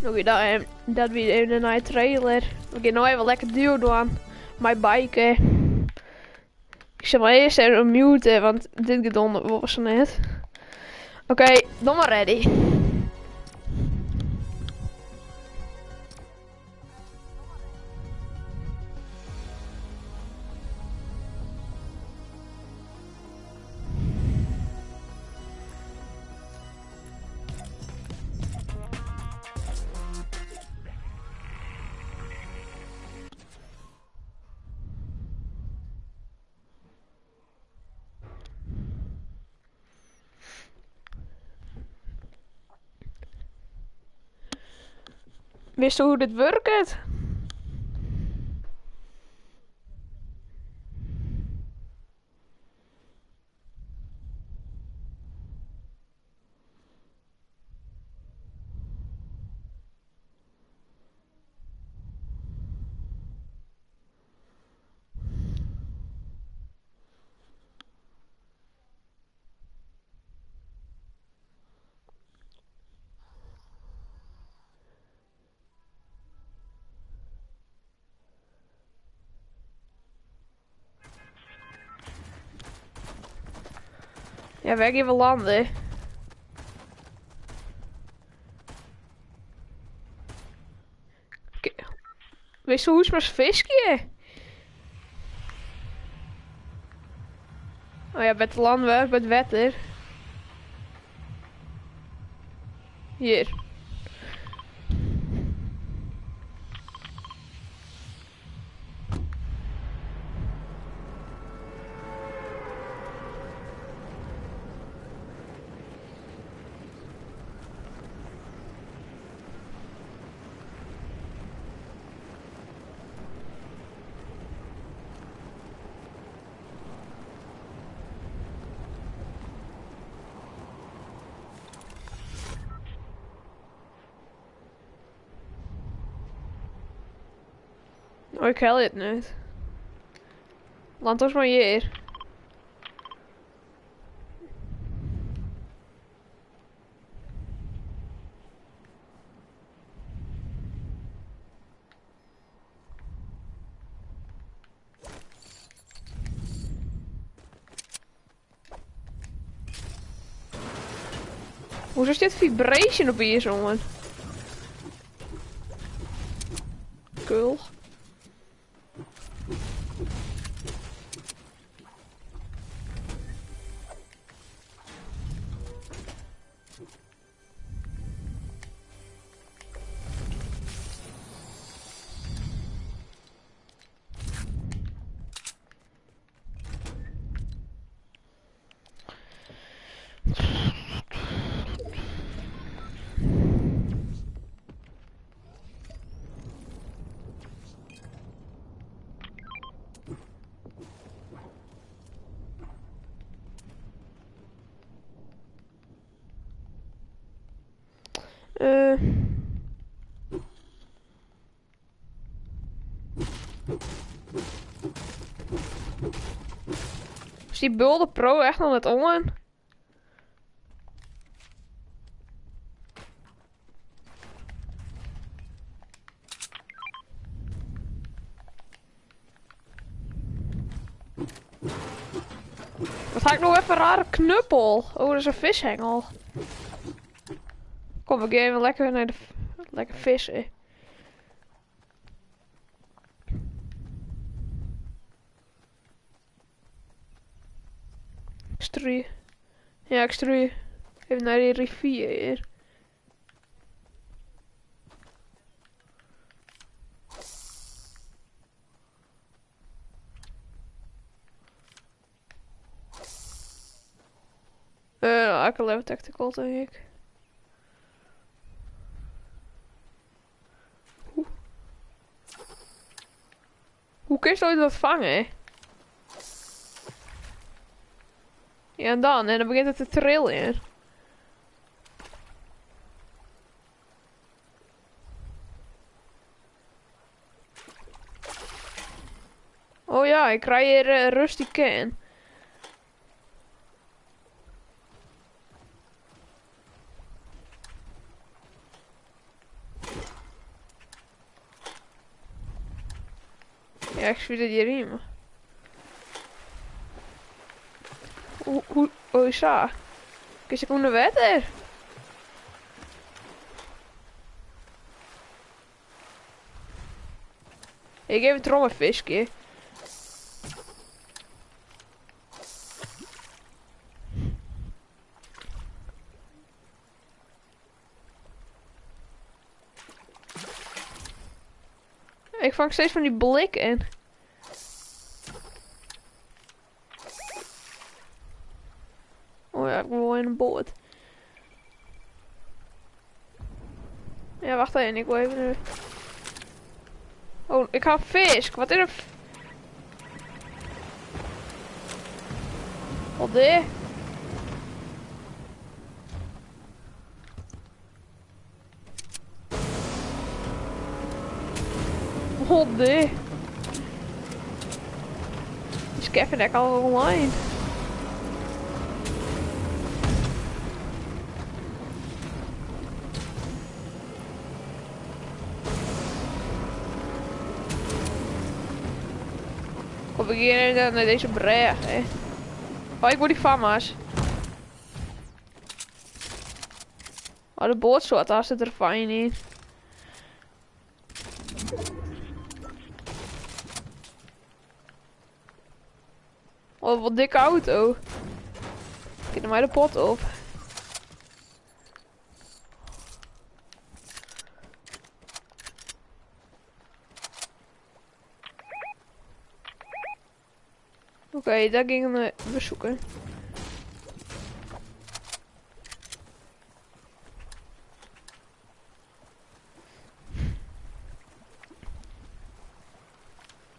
Oké, dat wie even in nije trailer. We gean no even lekker duo dwaan mei Bijke. Ik sil mar earst even mute, want dit gedonder wol se net. Oké, dan mar ready. Witsto hoe't dit wurket? Ja, wêr gean we lande? Witsto hoe't moatst fiskje? Oh ja, by it lân by it wetter. Hjir. Oh, ik helje it net. Land ons mar hjir. Hoezo stiet vibration op iis oan? Kul. Is die Bulde Pro echt nog net oan? Wat ha ik no even rare knuppel? Oh, dat is in vishengel. Kom, we gaan even lekker naar de lekker vissen. Strui. Ja, ik strui. Even naar die rivier hier. Nou, ik level tactical, denk ik. Hoe? Hoe kun je ooit wat vangen? Ja, en dan? En dan begint het te trillen. Oh ja, ik krijg hier een rusty can. Ja, ik swiet it hjiryn, mar. Hoe, hoe, oh sa. Kinst ek ûnder wetter? Ik even tromme fiskje. Ik vang steeds van die blikken. Oh ja, ik wil in een boot. Ja, wacht even, ik wil even... Oh, ik haal vis. Wat is een... Wat dit? Wat dit? Is Kevin ek al online? Kom, we gaan naar deze brug, hè. Oh, ik word die FAMAS. Oh, de bootsoort, daar zit er fijn in. Oh, wat dikke auto. Ik er maar de pot op. Oké, daar gingen we bezoeken.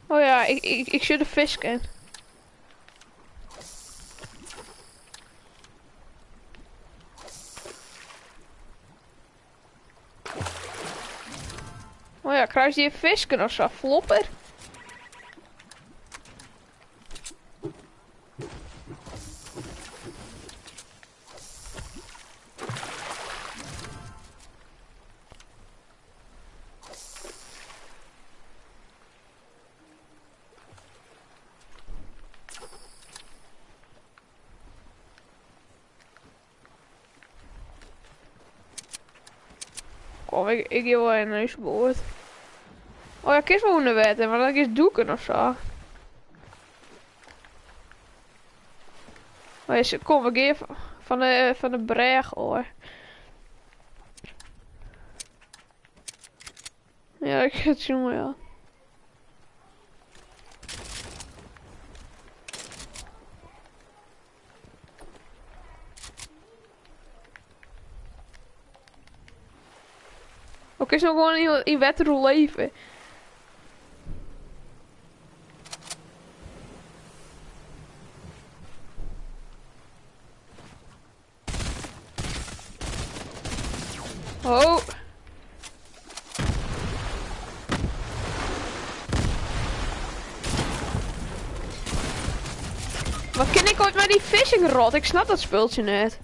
Oh ja, ik zit de visken. Oh ja, kruis die visken of zo, flopper. Kom, ik ga wel in een boord. Oh ja, ik is wel onder water, maar dat is doeken of zo. Oh ja, kom, we gaan van de brug hoor. Ja, ik ga het zien, ja. Ook is nog gewoon in water leven. Oh. Wat ken ik ooit met die fishing rod? Ik snap dat speeltje net.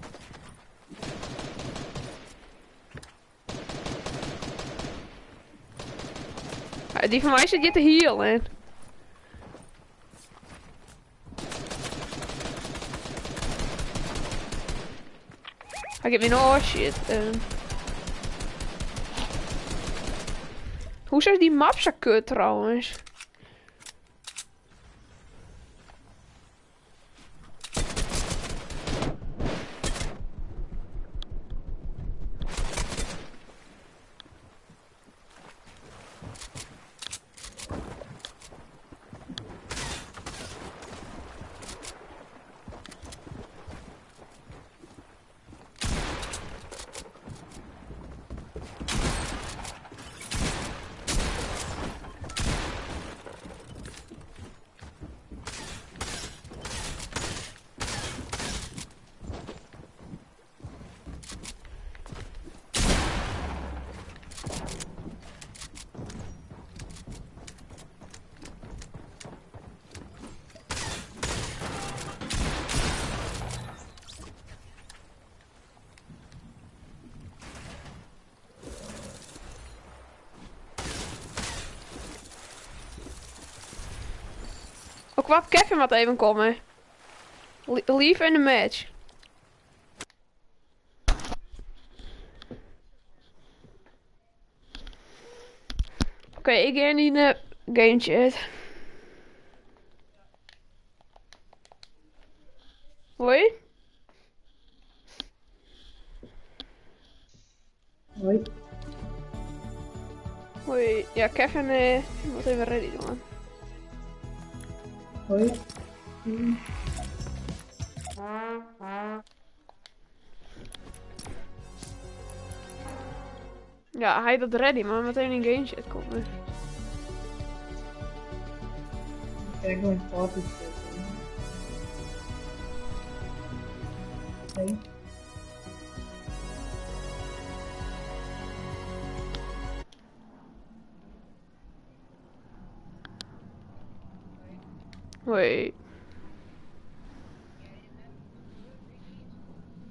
Die van mij zit hier te healen. Hij geeft me nog oh shit. Hoe is die map zo kut trouwens? kwap Kevin moat even komme. Leave in the match. Oké, ik gean yn de game chat. Hoi. Hoi. Hoi. Ja, Kevin moet even ready doen. Hoi. Ja, hy dat ready, maar moet even in game chat komen. Ik wil een party zetten. Oké. Hoi.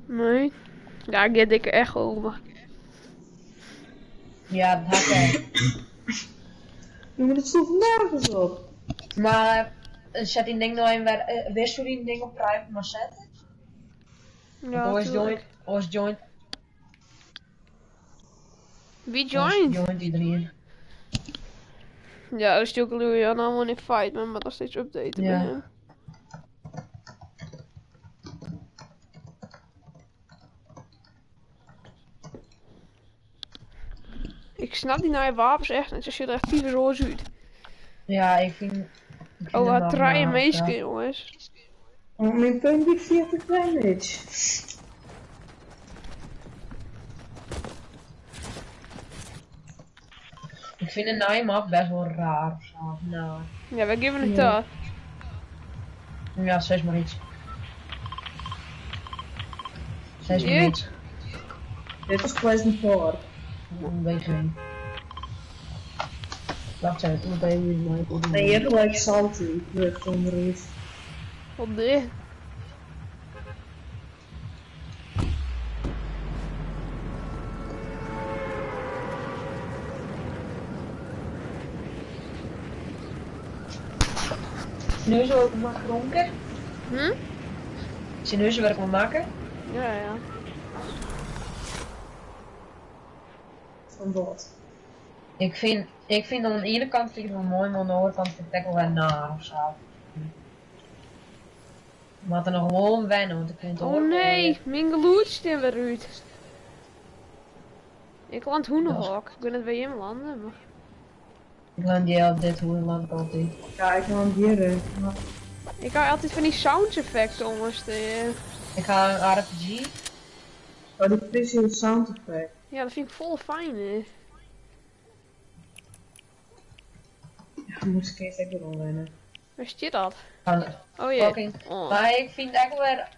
Nee. Ja, ik get dikke echo, maar... Ja, dat had ik. Jongen, dat sloeg nergens op. Maar zet die ding nou in waar, wist je die ding op private maar zetten? Ja, Oors tuurlijk. joint, oors joint, Wie oors joint? joint iedereen. Ja, dat is natuurlijk Louis nou gewoon in fight, maar moet nog steeds updaten Ja. bij hem. Ik snap die nieuwe wapens echt niet, ze zien er echt tyfus roze uit. Ja, ik vind Oh, het wat wel try naar, meeske, ja. jongens. Oh, mijn punt doet 40 damage. Ik vind de nieuwe map best wel raar of zo. Nou, Ja, we geven het Ja. daar. ja, zeg maar iets. Zeg maar Ja. iets. Dit is Pleasant Park. Een BG. Wacht even, ik moet even mijn mic Nee, je hebt gelijk salty. Lucht onderuit. Wat dit? Nu zo ook maar dronken. Hm? Serieus werk maar maken? Ja, ja. Van wat? Ik vind aan de ene kant vind ik het wel mooi, maar aan de andere kant vind ik het echt wel weer naar of zo. Maar er nog gewoon wennen, want ik vind het Oh ook nee, mijn geluid staat weer uit. Ik land hoenderhok. Ik ben het bij hem landen, maar... Ik land die op dit hoe land altijd. Ja, ik kan dieren. Maar Ik hou altijd van die sound effecten jongens. Ik ga een RPG. Oh, die visual sound effect. Ja, dat vind ik vol fijn, hè. Ja, moest ik eens echt weer wennen. Waar zit dat? Van Oh jee. fucking. Oh. Maar ik vind het echt wel weer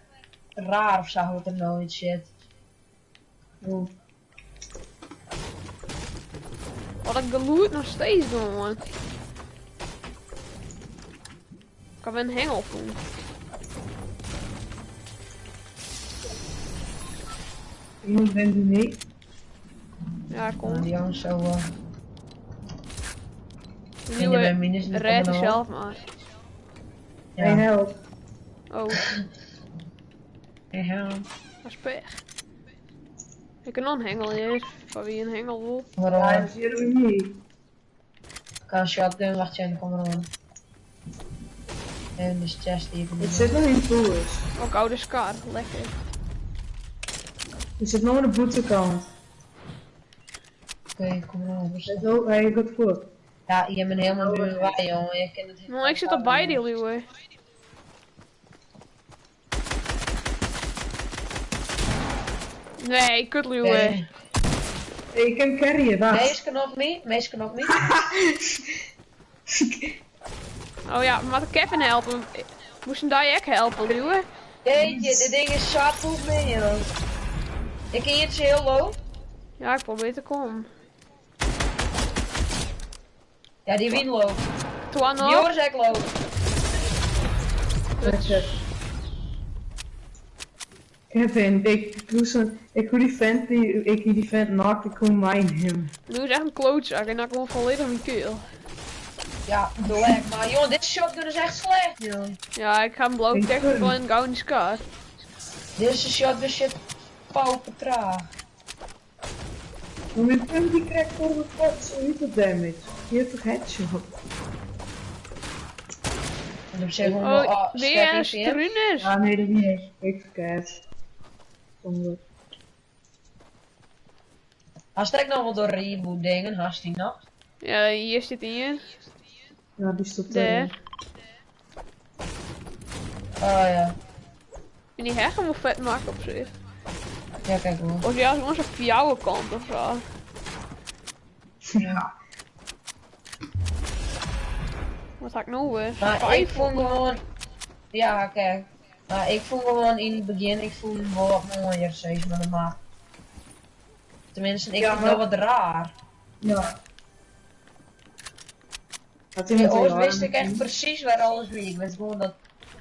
raar of zo hoe het er nou in zit. Oh. Wat dat geluid nog steeds doen, man. Ik kan weer een hengel doen. Iemand bent die mee? Ja, kom. Die jongens zo. Nieuwe, bij minus in de red komen jezelf maar. Ja. Hey, help. Oh, Ja. dat is pech. Ik kan nog een hengel hier. Van wie een hengel wil. Waarom? Ja, hij is hier bij mij. Ik kan een shotgun, wacht je, kom er aan. En de chest even. Het zit nog in tours. Ook oude scar, lekker. Het zit nog aan de boetekant. Oké, kom maar op. Hij is ook, hij gaat voor. Ja, je bent helemaal nu wij, jongen. Je kent het Maar ik zit al bij die leeuwen. Nee, kutleeuwen. Nee. Hey, ik kan carryen, wacht. Mees kan op me, mees kan op me. Oh ja, maar Kevin helpen. Moest een daar ook helpen, leeuwen? Jeetje, dit ding is zat goed mee, joh. Ik ken het heel low. Ja, ik probeer te komen. Ja, die win low. Twan Die nog. jongens ook low. Lekker. Kevin, ik doe zo'n, ik hoe die vent die, ik die vent knock, ik hoe mine hem. Nu is echt een klootzak en dan gewoon volledig mijn keel. Ja, doe ik. Maar jongen, dit shotgun is echt slecht, jongen. Ja, ik ga hem blauw Ik tactical gun. en gouden scar. Deze shotgun shit pauper traag. Maar mijn pump die krijgt voor de pot zo damage. Die heeft toch headshot? En op zich gewoon wel, Oh, oh, weer een sterk IVM. struners. Ja, nee, dat niet. Ik verkeerd. Zonde. Hij strekt nog wel door reboot dingen, haast die nog. Ja, hier zit hij. Ja, die stopt Daar. erin. Oh ja. En die heggen wel vet maken op zich. Ja, kijk hoor. Of ja, gewoon zo'n jouwe kant of zo. Ja. Wat had ik nou weer? Maar ik Vijf vond gewoon... Ja, kijk. Maar ik vond gewoon in het begin, ik vond hem wel wat mooier, zeg maar, de map. Tenminste, ik Ja, vind maar- het wel wat raar. Ja. Had In iemand Oost een wist ik echt precies waar alles wie. Ik wist gewoon dat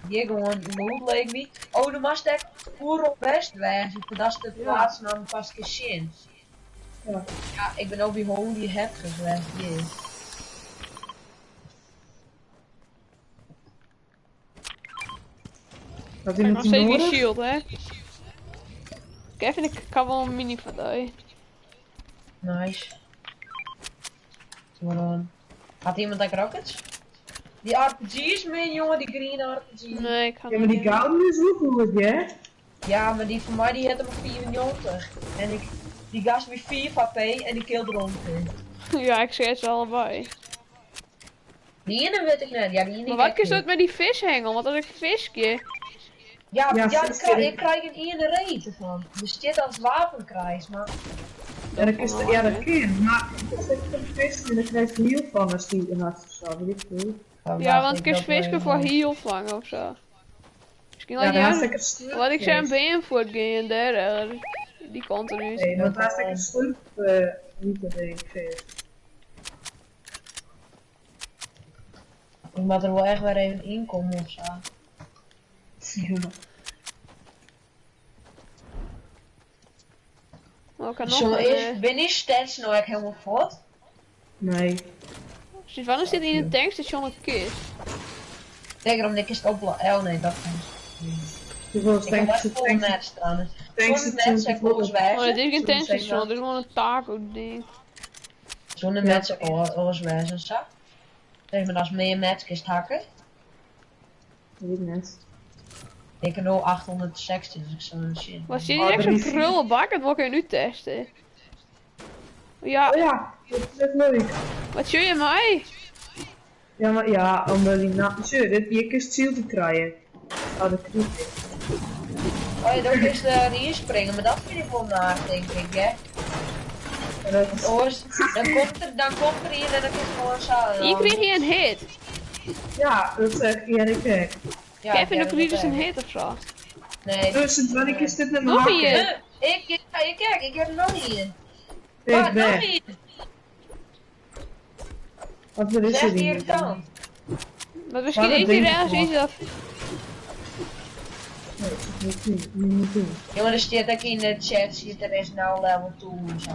hier gewoon loot leek me. Oh, de mast echt oer op best wezen, voordat ze de plaats nam pas gezien. Ja. Ja, ik ben ook bij Holy Head geweest, hier. Had Ik heb iemand nog die steeds geen nodig? shield, hè? Kevin, ik kan wel een mini van die. Nice. Waarom? Had iemand ook rockets? Die RPG's, man, jongen, die green RPG. Nee, ik ga Ja, maar die niet. gouden is ook goed, hè? Ja, maar die van mij die had hem op 94. En ik, die gast met 4 HP en die kill dronken. Ja, ik zeg ze allebei. Die ene weet ik net, ja die ene Maar wat ik is niet. dat met die vishengel? Want als ik visje. Ja, Ja, ja, vis- ik krijg een ene reet ervan. Dus dit als wapen krijg, maar... Ja, dat, is, ja, dat kun Maar als ik een vis en dan krijg je heel van als die een hart of zo, weet ik veel. Ja, want ik is visje voor heel vangen of zo. Misschien Ja, laat daar je is ik een slurp. Wat ik zei, een been voor het gaan daar. Die kant er nu. Nee, want daar is ik een slurp niet dat ik vis. Ik moet er wel echt weer even in komen of zo. Ja. Maar ik kan nog Zo een, is, eh, ben ik stats nou echt helemaal voort? Nee. Sinds wanneer zit in een tankstation een kist? Zeker omdat ik is het opla... Oh nee, dat kan Je wil Ik heb tank echt vol tank mats staan. tank Zo'n mats heb ik alles weg. Oh, dit is geen Zo'n tankstation, dit is gewoon een taco ding. Zo'n mats heb ik alles weg en zo. Zeg maar, als meer mats kist hakken. Weet ik net. Ik heb nu 860, dus ik zou een shit. Was hier Oh, echt er zo'n is- prullenbak? Dat wil ik nu testen. Ja, Oh ja, dat is echt leuk. wat zie je mij? Ja, maar ja, omdat die na... Tjie, dit, je kunt ziel te krijgen. Oh, dat krijg ik. Oh ja, dan is er inspringen, maar dat vind ik wel naar, denk ik, hè. En dat is... Oors, dan komt er hier en dan is het gewoon zo. Hier kreeg je een hit. Ja, dat zeg ik. Ja, dat kijk. Ja, Kevin, ja, de kreeg dus dat een echt. hit of zo. Nee. Dus sinds wanneer is dit met mijn Nog hakken? een. Huh, Ik, ja, ik, kijk, ik heb er nog een. Kijk, Wat, nog weg. een? Wat er Dat is is er echt niet. irritant. Maar misschien Maar dat is hier denk ik ergens wel. iets dat... Nee, dat moet ik niet, niet doen. Jongen, er staat ook in de chat, zit er is nou level 2 en zo.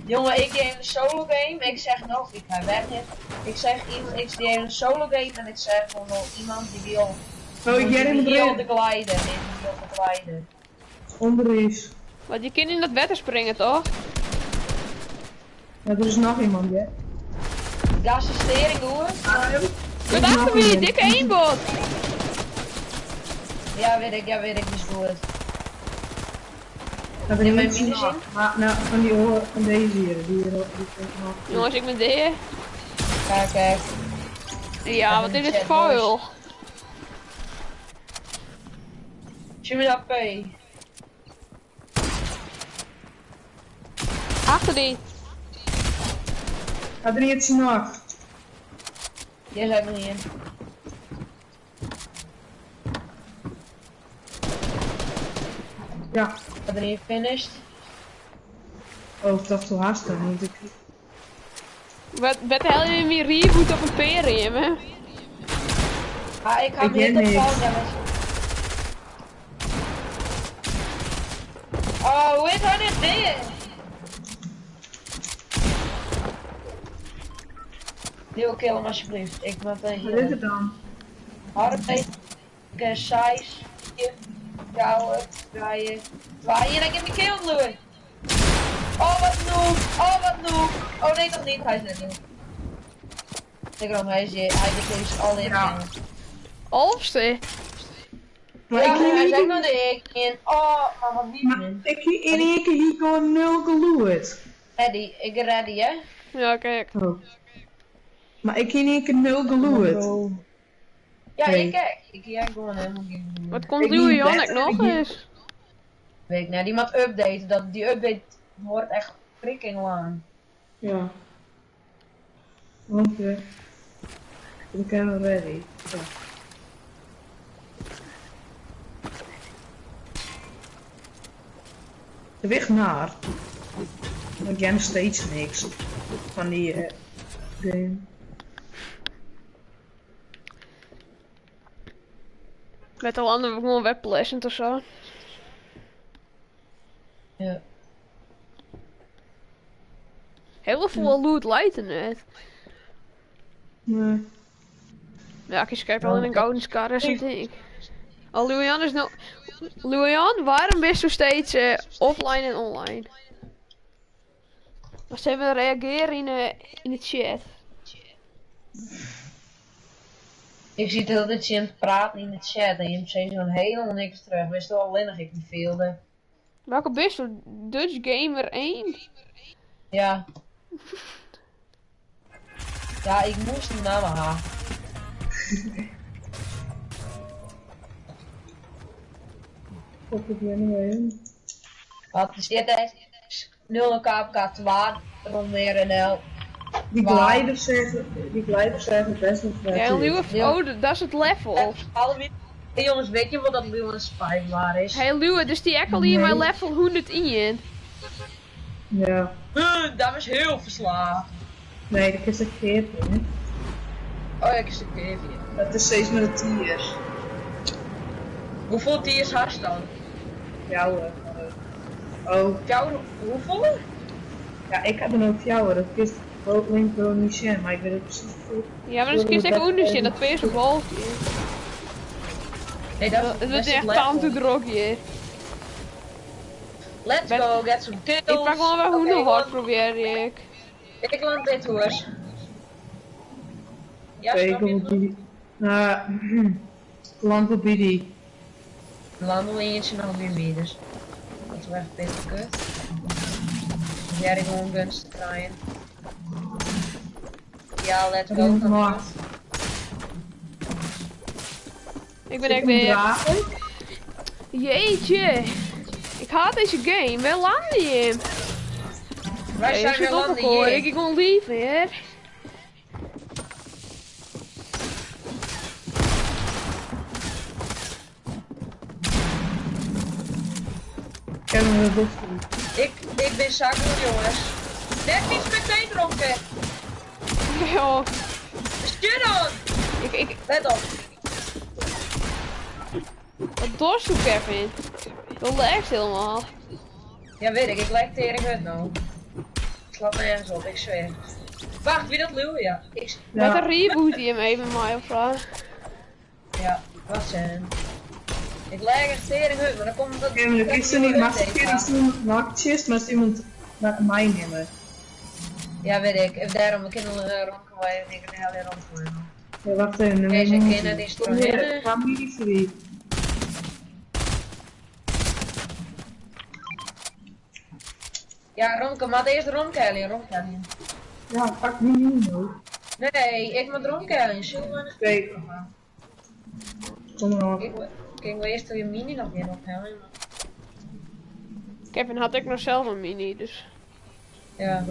Jongen, ik game een solo game, ik zeg nog, ik ga weg hè. Ik zeg iemand, ik game een solo game en ik zeg gewoon nog iemand die wil. Oh, ik jij die in wil de de glider, die wil de glider. Onder is. Want je kunt in dat water springen, toch? Ja, er is nog iemand, hè? Gas is stering hoor. Goed achter me, die dikke eenbot! Ja weet ik, die is goed. Dat ben Ja, ik mijn niet minus zo. Maar nou, van die oor, van deze hier, die hier, die vind ik nog. Jongens, ik ben dead. Kijk, kijk. Ja, wat is dit vuil? Jimmy AP. Achter die. Gaat er iets nog? Jij zijn nog niet in. Ja. Had er niet finished. Oh, ik dacht zo haast dan, want ik... Wat de hel je meer reboot op een perium, hè? Ah, ik ga Ik hem niet ken op niks. fall damage. Oh, hoe is hij dit ding? Nieuwe kill hem alsjeblieft. Ik moet Wat is hier. het dan? Harde 6, 4, 4, 3, 2 en ik heb die kill, Louis. Oh, wat noob. Oh, wat noob. Oh nee, toch niet. Hij is net noob. Ik erom, hij is hij is al in. Ja. Alfste. Maar Ja, ik hij hier is ook nog de ik in. Oh, maar wat lief, Maar man. ik hier in één keer hier gewoon nul geloerd. Ready, ik ready, hè? Ja, kijk. Oh. Maar ik hier in één keer nul geloerd. Ja, Hey. ik kijk. Ik jij gewoon helemaal geen. Wat komt Ik Louis niet Jannek beter, nog ik niet- eens? Weet ik nou, die moet updaten. Dat, die update wordt echt freaking lang. Ja. Oké. Ik ben ready. Ja. De weg naar. Want jij nog steeds niks van die game. Met al andere gewoon webpleasant of zo. Ja. Heel veel loot lijkt er net. Nee. Ja, ik kijk al in een gouden scar en zo'n ding. Oh, Louis-Jan is nou... Louis-Jan, waarom ben je steeds offline en online? Maar ze hebben reageren in de chat. Ik zie de hele tijd je aan het praten in de chat en je hebt steeds zo'n helemaal niks terug. Wist wel alleen nog ik niet veelde. Welke bist du? Dutch Gamer 1? Ja. Ja, ik moest die naam halen. Op het in. Wat is dit? hè? 0 KPK 2, dan weer een L. Die Waar? gliders zeggen, die gliders zeggen best wel vet. Ja, een nieuwe... Ja. Oh, dat is het level. Alle Hey jongens, weet je wat dat Leeuwen Spike waar is? Hey Louis, dus die echt al hier Nee. mijn level 101. Ja. Huh, dat is heel verslaafd. Nee, dat is een keer, hè. Oh ja, ik is de keer Dat is steeds met de tiers. Hoeveel tiers had je dan? Jouwe. Oh, Jouw, hoeveel? ja, ik heb er ook jouwe. Dat is wel link wel niet zijn, maar ik weet het precies goed. Ja, maar dat is echt onderzin, dat twee is op balkje. Nee, dat, Het dat wordt is echt level. time to drog hier. Let's Ben- go, get some kills. Ik pak gewoon weer Oké, hoenderhard want probeer ik. Ik land dit hoor. Ja, Oké, ik snap je kom het op nog? die. Nou, land op die. Land al eentje nog weer meer, dus dat is wel echt beter kut. Jij gewoon guns te draaien. Ja, let's go. Maar. Ik ben echt weer. Jeetje. Ik haat deze game. Waar land je in? Wij Hey, zijn je weer zit op landen elkaar. hier. Ik gewoon lief, hè. Ik heb hem weer Ik ben zakelijk, jongens. Net iets meteen dronken. Ja, Stuur dan! ik, Let op. wat dorst du, Kevin? Dat lijkt helemaal. Ja, weet ik. Ik lijk tering het nou. Ik slaat nergens op, ik zweer. Wacht, wie dat Lou? Ja. Ik... Met een reboot die hem even mij of zo. Ja, wacht zijn. Ik lijk echt tering het, maar dan komt dat... Ja, maar dat is er niet. Maar als iemand naakt maar als iemand naar mij nemen. Ja, weet ik. En daarom, ik kan een rondgooien en ik kan de hele rondgooien. Ja, wacht even. Deze kinderen die staan binnen. Familie free. Ja, Romke, maar eerst Romke Romke. Ja, pak die niet hoor. Nee, ik moet Romke Zo Oké. Kom maar op. Ik, ik wil eerst je mini nog weer ophalen. Kevin had ik nog zelf een mini, dus. Ja.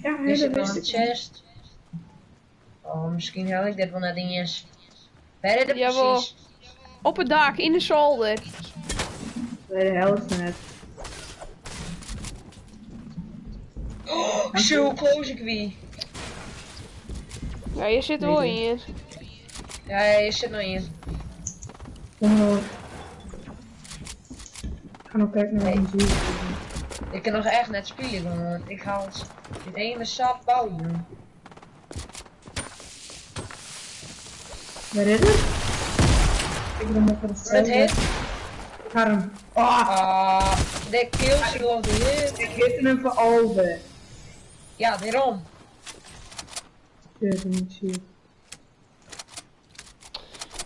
Ja, Is dat het nog wist een ik. chest? Oh, misschien haal ik dit wel net niet eens. Waar is het Jawel. precies? Op het dak, in de zolder. Bij de helft net. Oh, zo close ik wie. Ja, je zit er wel in. Ja, je zit nog in. Kom maar op. Ik ga nog kijken naar een zoek. Ik kan nog echt net spelen, gewoon. Ik haal het in ene sap bouwen. Waar is het? Ik ben nog voor de Met hit. Ik ga hem. Ah, Ah, de kills geloof de hit. ik hit hem voor Alve. Ja, daarom. Shit, niet zie.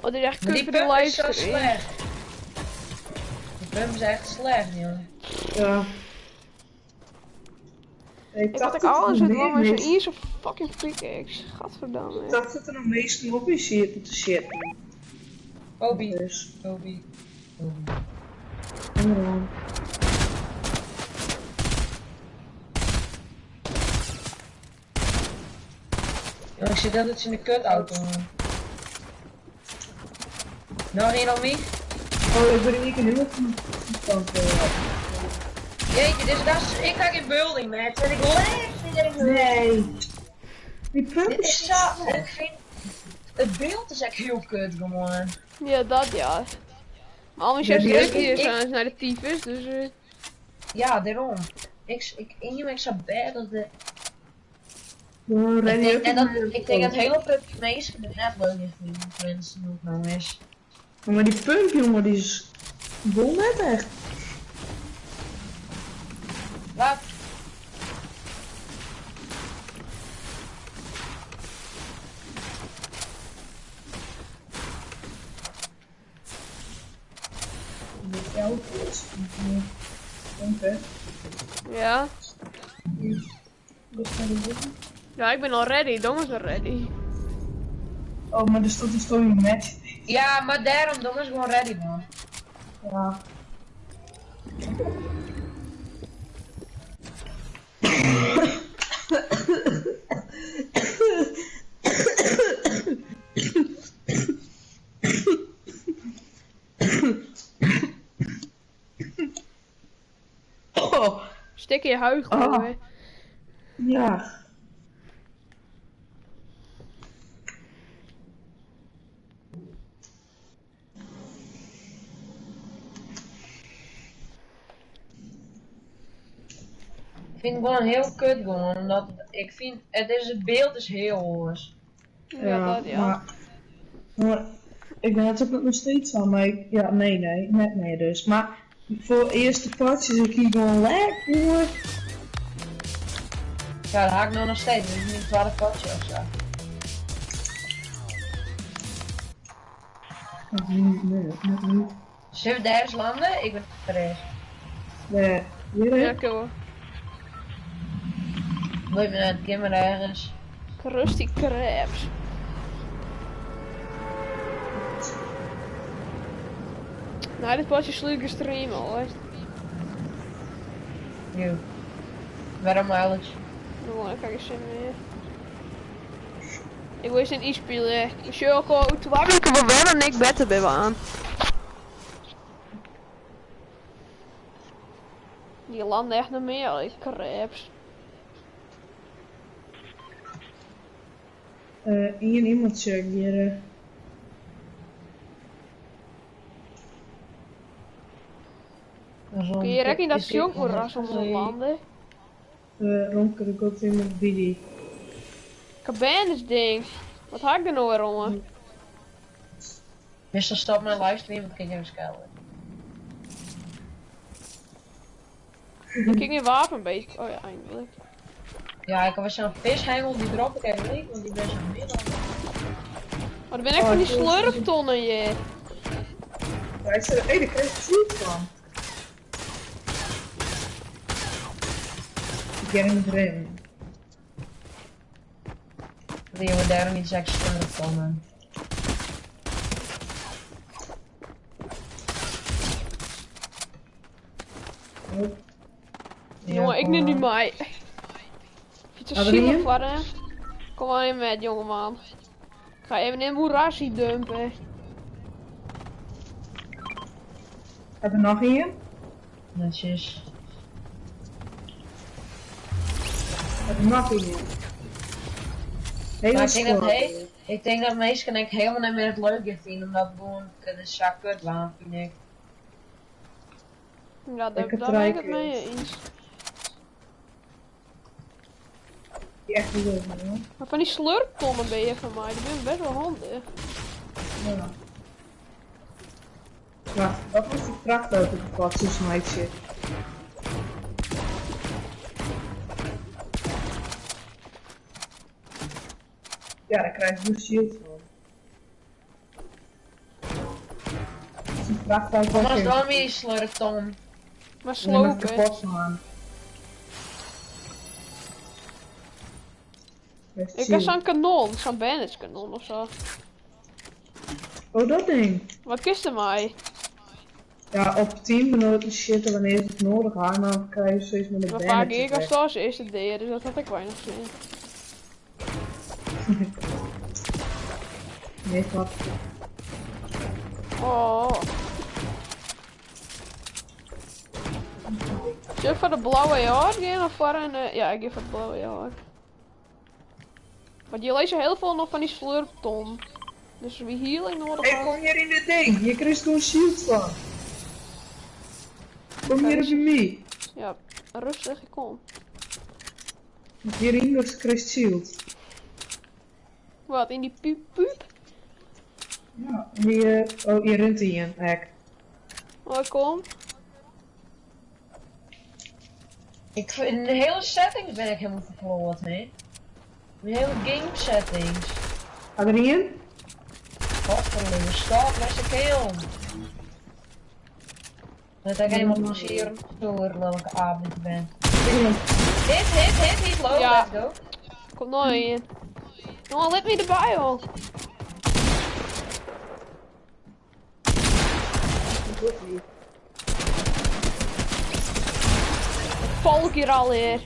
Oh, dit is echt Maar kut die voor de pump is zo livestream. slecht. Die pump is echt slecht, jongen. Ja. Ik Ik had dacht ik dat er alles nog het meer wel maar zo'n mensen- hier zo'n fucking pickaxe. Gadverdamme. Ik dacht dat er nog meesten op is zitten te zitten. Obi, Dus, Obi, Obi. onderaan. Jongen, ik zit altijd in de kutauto, man. Nog één op mij? Oh, ik ben in één keer heel van de kant. Jeetje, dit is, dat is, ik ga geen building match en ik leef niet in de Nee. Die pump Dit is is zo, ik vind, het beeld is echt heel kut gewoon. Ja, dat ja. Maar al mijn Ja, chefs die druk is- hier ik- zijn naar de tyfus, dus... Ja, daarom. Ik, ik, ik zo bad als de... Gewoon Ik ready denk, up en dat, met ik denk dat hele pub meesten het net leuk vinden, mensen, hoe het nou is. Maar die pump, jongen, die is bol net echt. Wat? Die auto is pump, hè. Ja. Dus naar de zitten. Ja, ik ben al ready. Dom is al ready. Oh, maar er stond een story match. Ja, maar daarom, dan is gewoon ready, man. Ja. Oh, Stik in je huig, Ah. hoor. ja. Ik vind het gewoon heel kut gewoon, omdat ik vind, het, is, het beeld is heel hoors. Ja, dat ja. Maar, maar ik ben het ook nog steeds aan, maar ik, ja, nee, nee, net meer dus. Maar voor de eerste potjes ik hier gewoon lekker, jongen. Ja, dat haak ik nou nog steeds, dit is mijn tweede potje of zo. Dat niet, nee, net niet. Zullen we daar eens landen? Ik ben er eens. Nee, weer Ja, hè? ik hoor. Moet je naar het kind maar ergens. Krusty Krabs. Nou, dit was je sluike stream al, hè. Nieuw. Waarom Alex? Nou, ik heb geen zin meer. Ik wil eens een e-spelen. Ik zie ook al toen ik er wel en ik beter bij me aan. Die landen echt nog meer, al die crabs. Eén iemand check hier. Kun je rekken dat jong moeras om te landen? Ronker, ik ook iemand Bidi. Cabanes ding. Wat haak ik er nou weer om? Meestal stop mijn livestream, want ik kan even schelden. Ik heb geen wapen bij. Oh ja, eindelijk. Ja, ik heb wel zo'n vishengel, die drop ik even niet, want die ben zo middel. Maar dan ben ik van die slurptonnen, je. Ja, ik zei, hé, daar krijg ik zoet van. Ik ken hem erin. Die jongen daarom niet seks slurptonnen. Oh. Jongen, ik neem nu mij. Vind je Wat het wil zielig je? voor hè? Kom maar in met, jongeman. Ik ga even in moerasje dumpen. Heb er nog één? Netjes. Heb er nog één? Hele Maar ik denk dat squad. hij, ik denk dat meestal ik helemaal niet meer het leuke vind, omdat gewoon het is zo kut waan, vind ik. Ja, daar, Ik heb daar ben ik het drie mee kills. eens. Die echt leuk, hoor. Maar van die slurptonnen ben je van mij, die ben best wel handig. Ja. Wacht, wat moest die vrachtauto kapot meisje? Ja, daar krijg je shield van. Dat is een vrachtauto. Wat was dan weer slurpton? Maar En die mag slopen. kapot slaan. Krijg Ik heb shield. zo'n kanon, zo'n bandage kanon of zo. Oh, dat ding. Wat kist er mij? Ja, op 10 minuten zitten wanneer je het nodig had, en dan krijg je steeds met een Maar vaak bandage ik als effect. dat als eerste deed, dus dat had ik weinig zin. Nee, wat? Oh. Zullen we voor de blauwe jaar gaan of voor een... ja, ik ga voor de blauwe jaar. Want je leest heel veel nog van die slurpton. Dus wie healing nodig Hey, had. kom hier in dit ding. Hier krijg je gewoon shield van. Kom hier op mij. Ja, rustig, ik kom. Hierin dus krijg je shield. Wat, in die piep piep? Ja, hier, oh, hier rent hij in, hek. Oh, ik kom. Ik vind in de hele settings ben ik helemaal verkloot, hè. De hele game settings. Ga erin? Godverdomme, stop met z'n keel. Dat ik helemaal plezier door lelijke avond ben. Hit, hit, hit, he's low, Ja. let's go. Kom nog in. Jongen, let me erbij, joh. Volk hier alweer.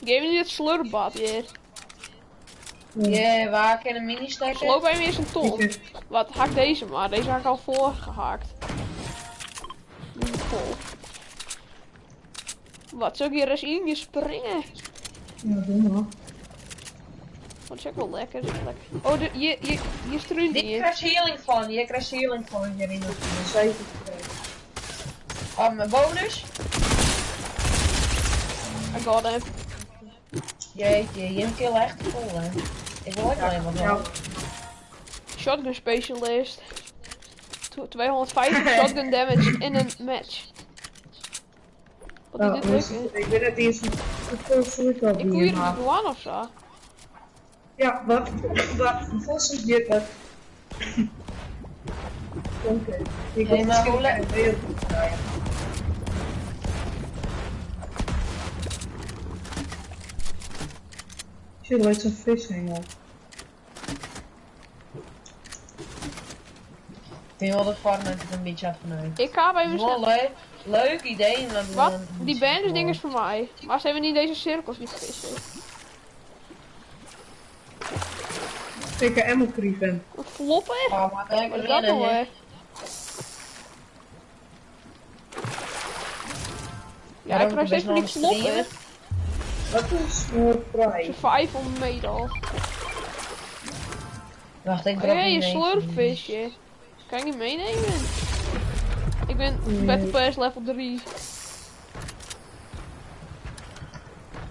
Geef me niet het slurpbad hier. Yeah, waar kan een mini stacken? Sloop bij me eens een ton. Wat, hak deze maar. Deze had ik al voorgehakt. Die is vol. Wat, zou ik hier eens in je springen? Ja, doe maar. Dat is ook wel lekker. Dat is lekker. Oh, de, je struint Dit hier. krijgt healing van, je krijgt healing van hierin. Zeker. Oh, mijn bonus? I got him. Jeetje, je kill echt vol, hè. Ik wil ook alleen maar Ja, wel. Shotgun specialist. 250 shotgun damage in een match. Wat nou, is dit dus lukken? ik weet het eerst hoeveel voel ik al Ik wil hier, hier maar... een one of zo. Ja, wat? Wat? Hoeveel zit hier? Wat? Oké. Ik Hey, wil maar hoe misschien een wereld draaien. Shit, er is zo'n vishengel. Ik vind wel de farm het een beetje af vanuit. Ik ga bij Het is wel mezelf. leuk, leuk idee, maar... Wat? Die bandage ding is voor mij. Maar ze hebben niet deze cirkels die vissen. Ik kan ammo krieven. Een flopper? Oh, maar ik Wat is dat nou weer? Ja, ik krijg steeds van die flopper. Wat is voor vrij? Survival medal. Wacht, ik Oh drop ja, je die slurpvisje. Kan ik niet meenemen? Ik ben Battle Pass level 3.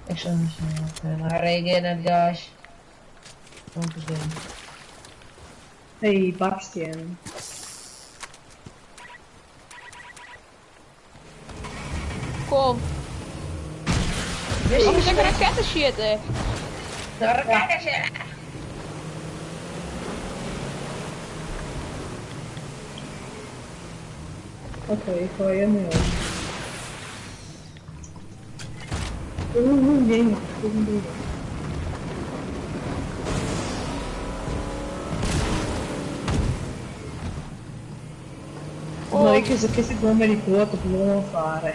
Ik zou niet snel. Maar regen het, guys. Dank je. Hey, Bastian. Kom. Wist Oh, je ik heb raketten shit, hè. De raketten shit! Oké, ik gooi hem nu op. Oeh, oeh, jee, ik moet doen. Oh. Leuk is, dan kies ik gewoon met die boot op Londen varen.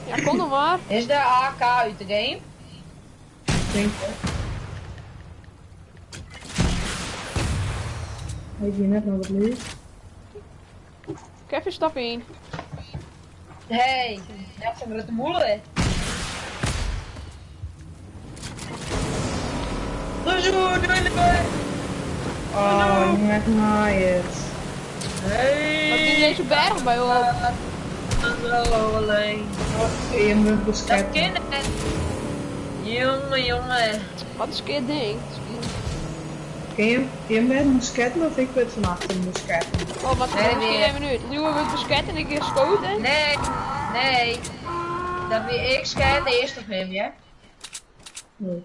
Ja, kom dan maar. Is de AK uit de game? Denk ik. Weet je net nog wat leuk? Kevin, stap in. Hey, dat zijn we te moeilijk. Bonjour, doei doei. Oh, je bent naaierd. Hey. Wat is deze berg bij op? Hallo alleen. Je moet Dat beschermen. kind. Jongen, jongen. Wat is een keer ding? Kin jim, jim werden besketten of ik wurd fan achteren besketten? Oh, wat Nee, miskien weer. even uit. Lieuwe wordt besket en ik geschoten. Nee, nee. Dat wie ik sket eerst op hem, ja? Nee.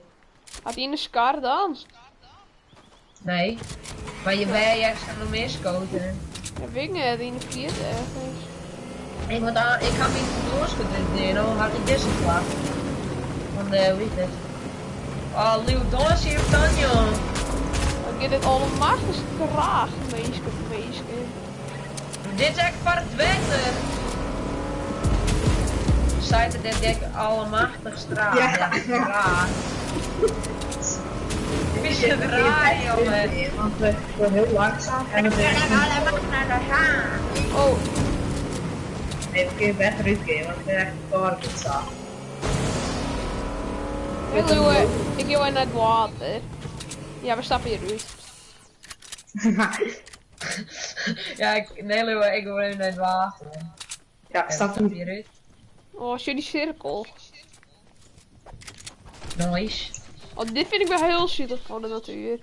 Had hij een scar dan? Nee. Maar je bent juist nog meer schoten. Ja, weet ik niet. In de vierde ergens. Ik, want aan, ik had mijn broers dan had ik deze vlag. Van de, hoe heet het? Oh, Leeuw Dons hier op dan, joh. Dan gaat dit allemaal traag, meeske, meeske. Dit is echt voor het wetter. Zij het dit dek allemachtig straat. Ja. Ja, raar. Is het raar, jongen. Want we gaan heel langzaam en het is Oh, Nee, we kunnen beter uitgaan, want we zijn echt gevaarlijk zo. hey Leeuwe, ik ga naar het water. Ja, we stappen hier uit. Ja, ik, nee, Leeuw, ik wil even naar het water. Ja, Ja, stap stap niet. hier uit. Oh, zie je die cirkel? Nice. Oh, dit vind ik wel heel zielig voor de natuur.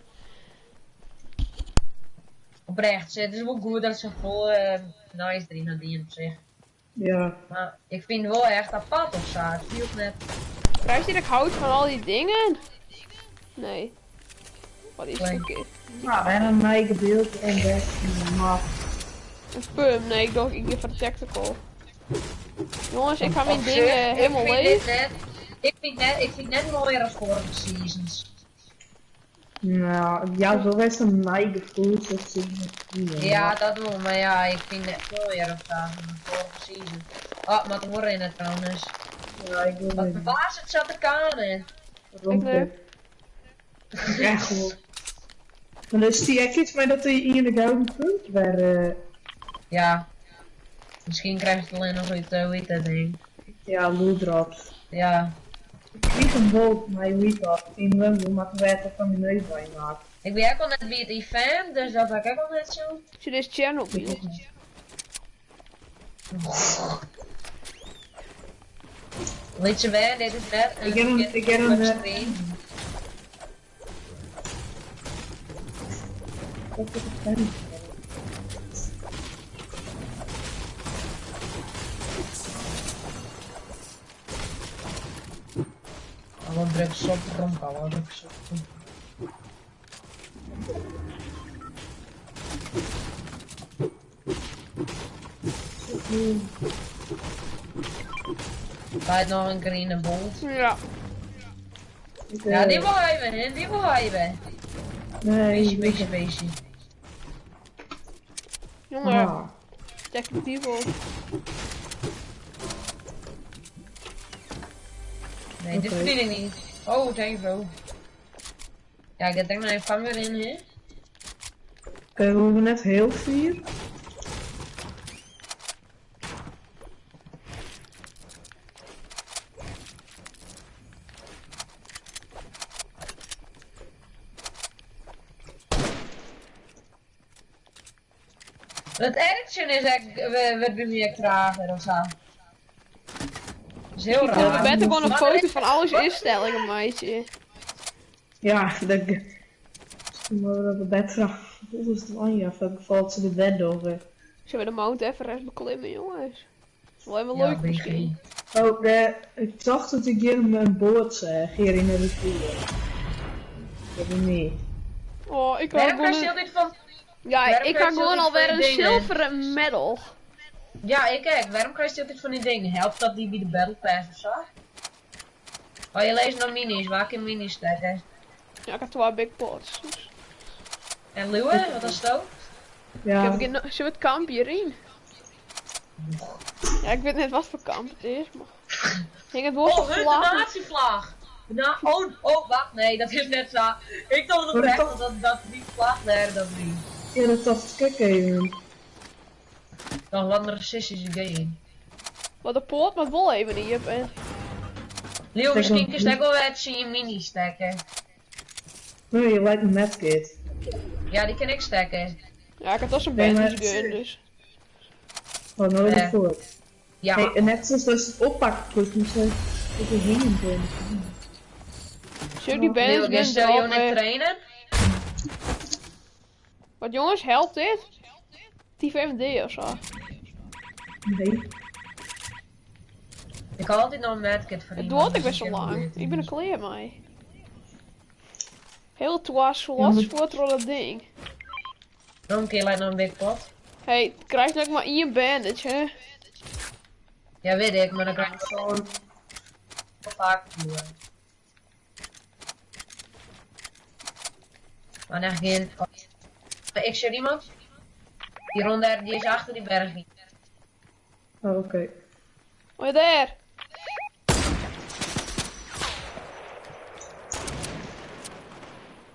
Oprecht, het is wel goed dat ze vol nice erin hadden op zich. Ja. Maar ik vind het wel echt apart of zo. Het viel net. Krijg je dat ik houd van al die dingen? Nee. Wat is Nee. het? Een Nou, en een eigen beeld en best maar Een pum. Nee, ik dacht ik ga voor de tactical. Jongens, ik ga mijn Op zich, dingen ik helemaal vind leeg. dit net, ik vind net mooier als vorige seasons. Nou, ja, zo is een eigen gevoel dat ze Ja, dat wel, maar ja, ik vind het mooier of zo dan de vorige season. Oh, maar het horen in het trouwens. Ja, ik wil Wat niet. waar is het zat de kanen? Ik leuk. Ja, gewoon. Maar dus die echt iets maar dat hij in de gouden punt waar Ja. Misschien krijg je het alleen nog uit, hoe heet dat ding? ja, loot drops. Ja. Ik kreeg een boot, maar je weet dat. In Wembley, maar ik weet dat van mijn neus bij maakt. Ik ben ook al net bij het event, dus dat had ik ook al net zo. Zie dit is Chernobyl. Liet ze weg, dit is net een Ik heb een- ik heb een, stream. Dat is het fijn. Alle drugs op, dronk, alle drugs op. Bij nog een groene bolt. Ja. Ik, Ja, die wil hebben, hè? Die wil hebben. Nee, Beestje, beestje, beestje. Jongen, Ah. tactical. Nee, dit Oké. verdien ik niet. Oh, thanks bro. Ja, ik denk mijn vanger in, hè? Oké, we hoeven net heel vier. Het action is echt, werd bij mij trager of zo. Dat is heel Ik wil raar. beter gewoon een Maar foto van alles instellingen, meisje. Ja, dat. Misschien moeten we dat bed vragen. Hoe is het Anja? Of valt ze de bed over? Zullen we de Mount Everest beklimmen, jongens? Dat is wel even Ja, leuk misschien. Oh, ik dacht dat ik hier een boot zag, hier in de rivier. Dat is niet. Oh, ik wil Waarom gewoon krijg je een... altijd van... Ja, waarom ik krijg ga je gewoon altijd alweer van een die dingen? zilveren medal. Ja, ik kijk. Waarom krijg je altijd van die dingen? Helpt dat die bij de Battle Pass of zo? Oh, je leest nog minis. Waar kun je minis stacken? Ja, ik heb twee big pots. Dus. En Leeuwen, wat is dat? Ja, Ik heb geen... Zullen we het kamp hierin? Ja, ik weet net wat voor kamp het is, maar... Ik het woord Oh, hun de vlag. natievlag! Na oh, oh, wacht, nee, dat is net zo. Ik dacht Maar oprecht dat- dat die vlag daar, dat die. ja dat dacht ik ook even. Dan wat een racistische game. Maar de poort moet wel even niet op, hè. Leo, misschien een- kun je ook wel wat in je mini stacken. Nee, je lijkt een medkit. Ja, die kan ik stacken. Ja, ik had toch zo'n Nee, maar- bandage gun, dus... Oh, nou Ja. voor. Ja, Hey, en net zoals dat ze het oppakt, dus moest ze dat er heen komen. Zullen we die Leo, bandage kun gun je jou net droppen? trainen? Wat jongens, helpt dit? Tyf MD of zo. Nee. Ik had altijd nog een medkit voor Het iemand, duurt ik dus best wel heb lang. het Ik ben er niet. klaar mee. Heel twa slots voor dat ding. Nog een keer lijkt nog een big pot. Hey, krijg nog maar één bandage, hè? Ja, weet ik, maar dan krijg ik gewoon vaak verloren. Maar echt geen. Oh, ik zie iemand. Die rond daar, die is achter die berg. Oh, oké. Oh, ja, daar.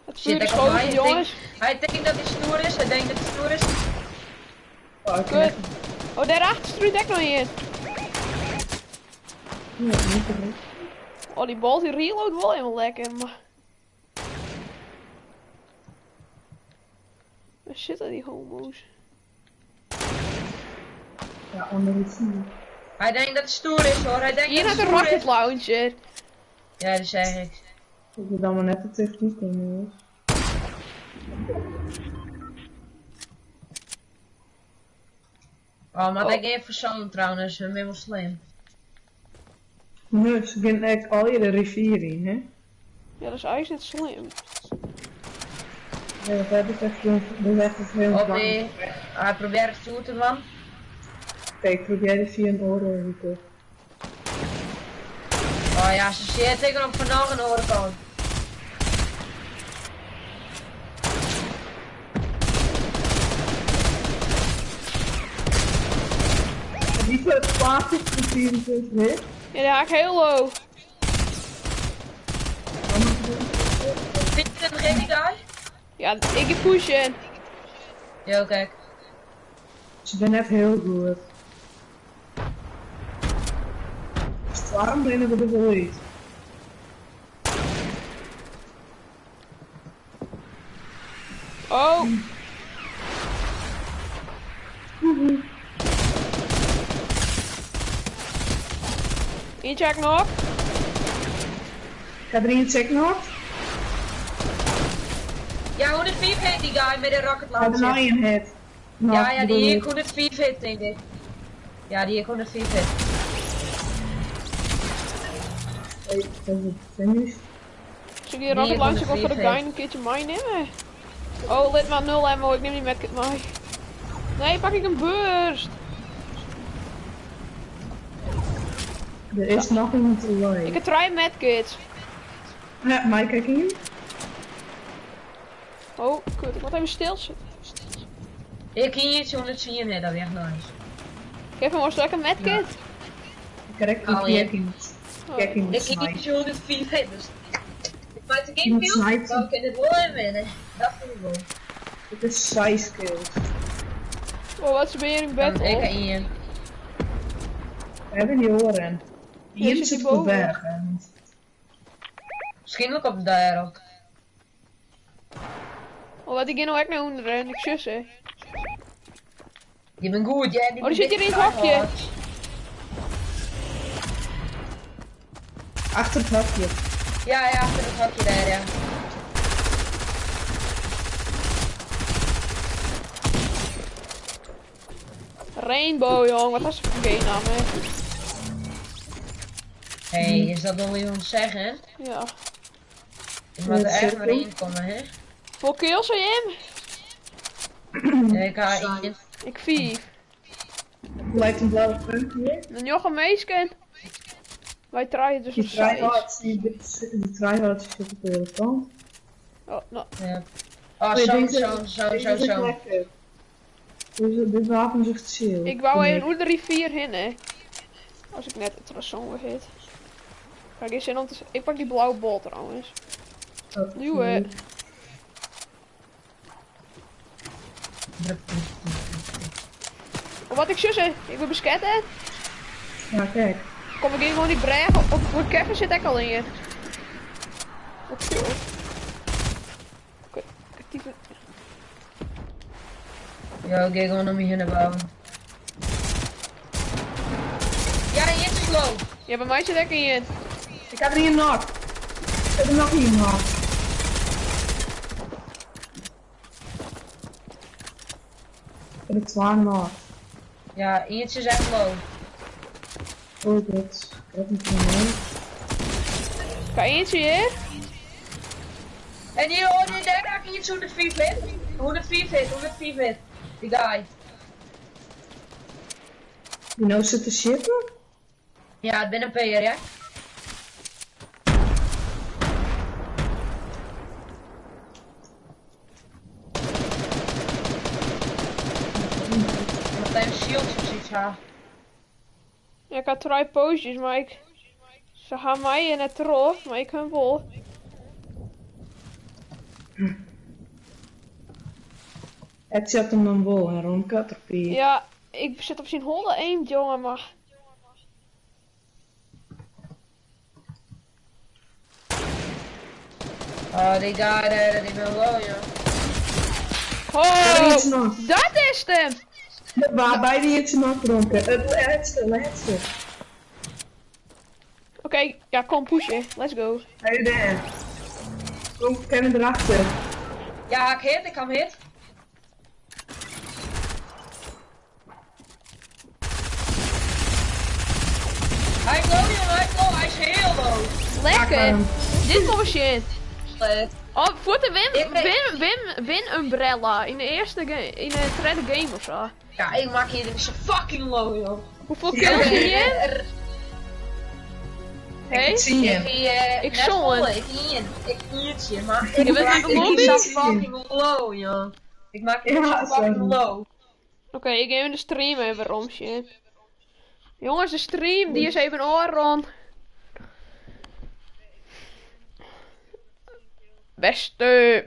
Het Shit, vuur is daar komt groot, hij. jongens. Hij denkt dat hij stoer is, hij denkt dat hij stoer is. Oh, ik Kut. Oh, daarachter struit ook nog in. Ja, niet direct. Oh, die bal die reload wel helemaal lekker, maar... Waar zitten die homo's? Ja, onder het vuur. Hij denkt dat hij stoer is hoor, hij denkt Hier dat had hij een stoer rocket is. launcher. Ja, dat zeg ik. Ik moet dan maar net de techniek komen, hoor. Oh, maar Oh. ik even zo'n trouwens, hun ben wel slim. Nee, ze gaan echt al je de rivier in, hè? Ja, dat is eigenlijk net slim. Ja, dat heb ik echt een, dat is echt een heel Op bang. die, hij probeert het stoer te doen. Kijk, probeer de via een oren Oh ja, ze zit tegen hem vanaf een oren Die plaats is 24 hit. Ja, daar haak ik heel low. Vind je het geen guy? Ja, ik heb pushen. Ja, kijk. Ze zijn net heel goed. Is het warm binnen de wel uit? Oh, eentje haak nog. Ik ga er een check nog. Ja, 104 hit die guy met de rocket Hij had launcher. een iron head. Nog, Ja, ja, bedoel die ik. ik 104 hit denk ik. Ja, die ik 104 hit. Hey, dat is het finish. Zal ik die rocket launcher wel voor de guy een keertje meenemen? Oh, let maar 0 ammo, ik neem die medkit mee. Nee, pak ik een burst. Er is nog iemand alive. Ik heb drie medkits. Ja, maar kijk hier. Oh, kut, ik moet even stilzitten. Ik hier iets 110 hit, dat is echt nice. Geef hem maar een medkit. Ik krijg Oh, ook ja. kijk iemand. Oh. Kijk iemand Ik hier snipen. iets 104 hit, dus... Ik maak de game Iemand veel, sniped. maar we kunnen het wel in winnen. Dat vind ik wel. Het is size kills. Oh, wat is ben in bed Ik op? ga in. We hebben die oren. Hier Hier zit zit hij op de boven. berg. hè. Misschien ook op de daarop. Oh, wat ik ging nou echt naar onderen en ik zus hè. Je bent goed, jij. Oh, die zit hier in het hokje. Achter het hokje. Ja, ja, achter het hokje daar, ja. Rainbow, jong, wat was het voor geen naam, hè? Hé, hey, is dat nog iemand zeggen? Ja. Je moet er Ja, echt cirkel. maar in komen, hè? Voor kills zei je hem? Ja, ik ga in. Ik vier. Lijkt een blauwe punt hier. En Jochem Meesken. Wij draaien dus Die op size. tryhards, die, die tryhards zitten op de andere kant. Oh, nou. Ja. Oh, Oh, zo, deze- zo, zo, Deze zo, is echt zo. lekker. Deze, dit wapen is echt chill. Ik wou even hoe de rivier heen, hè. Als ik net het trasson weer hit. Ga ik eens in om te... Ik pak die blauwe bol trouwens. Oh, Nieuwe. Oh, wat ik zus, hè. Ik ben besket, hè. Ja, kijk. Kom ik hier gewoon die breg op. Op voor Kevin zit ik al in je. Wat chill. Oké, ik type. Ja, ik ga gewoon om je heen naar boven. Ja, hier is low. Ja, bij mij zit ik in je. Ik heb er hier nog. Ik heb er nog iemand. De twa nog. Ja, eentje is echt low. Oh god, ik heb hem van mij. Ga eentje hier. En hier hoor je daar ik iets 104 hit. 104 hit, 104 hit. Die guy. Die nou zit te zitten? Ja, het ben een PR, ja. Wat een shield of zoiets, ja. Ja, ik had drie poosjes, maar ik... Ze gaan mij in het trof, maar ik hun wel. Het zet hem dan wel en Ron Caterpie. Ja, ik zit op zijn holle eind, jongen, maar... Oh, die guy daar, die ben low, joh. Er Oh, iets nog. dat is hem! Waarbij die iets nog dronken. Het laatste, laatste. Oké, ja, kom pushen. Let's go. Hey daar. Kom, Kevin erachter. Ja, ik hit, ik kan hit. Hij is low, jongen, hij is low, hij is heel low. Lekker! Dit komt shit. Slecht. Oh, voor de win, Ik ben- win, win, win umbrella in de eerste game, in de tweede game of zo. Ja, ik maak hier zo fucking low, joh. Hoeveel kills zie je? Hey? Ik zie Ik, hem. ik Ik zon het. Ik in. Ik iertje, maar Je ik bent maak in de lobby? zo fucking low, joh. Ik maak het Ja, zo fucking sorry. low. Oké, ik neem de stream even om, shit. Jongens, de stream, die is even oren. Beste.